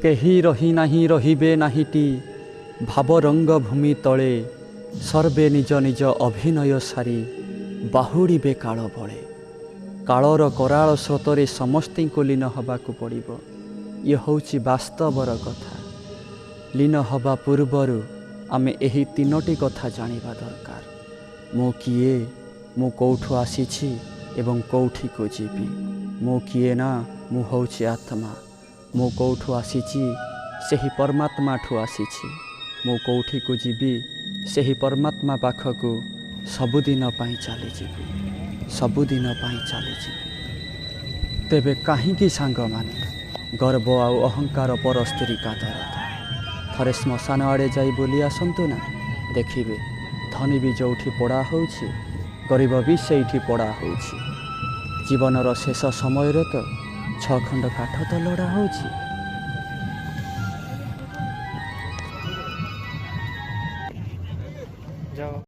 କେହି ରହି ନାହିଁ, ରହିବେ ନାହିଁଟି ଭାବରଙ୍ଗ ଭୂମି ତଳେ। ସର୍ବେ ନିଜ ନିଜ ଅଭିନୟ ସାରି ବାହୁଡ଼ିବେ କାଳ ବଳେ। କାଳର କରାଳ ସ୍ରୋତରେ ସମସ୍ତଙ୍କୁ ଲୀନ ହେବାକୁ ପଡ଼ିବ। ଇଏ ହେଉଛି ବାସ୍ତବର କଥା। ଲୀନ ହେବା ପୂର୍ବରୁ ଆମେ ଏହି ତିନୋଟି କଥା ଜାଣିବା ଦରକାର। ମୁଁ କିଏ, ମୁଁ କେଉଁଠୁ ଆସିଛି ଏବଂ କେଉଁଠିକୁ ଯିବି। ମୁଁ କିଏ ନା ମୁଁ ହେଉଛି ଆତ୍ମା। ମୁଁ କେଉଁଠୁ ଆସିଛି? ସେହି ପରମାତ୍ମାଠୁ ଆସିଛି। ମୁଁ କେଉଁଠିକୁ ଯିବି? ସେହି ପରମାତ୍ମା ପାଖକୁ ସବୁଦିନ ପାଇଁ ଚାଲିଯିବି, ସବୁଦିନ ପାଇଁ ଚାଲିଯିବି। ତେବେ କାହିଁକି ସାଙ୍ଗମାନେ ଗର୍ବ ଆଉ ଅହଙ୍କାର, ପରସ୍ତ୍ରୀ କାତରତା? ଥରେ ଶ୍ମଶାନ ଆଡ଼େ ଯାଇ ବୁଲି ଆସନ୍ତୁ ନା, ଦେଖିବେ ଧନୀ ବି ଯେଉଁଠି ପୋଡ଼ା ହେଉଛି, ଗରିବ ବି ସେଇଠି ପୋଡ଼ା ହେଉଛି। ଜୀବନର ଶେଷ ସମୟରେ ତ 6 ଖଣ୍ଡ କାଠ ତ ଲୋଡ଼ା ହେଉଛି। ଯାଅ।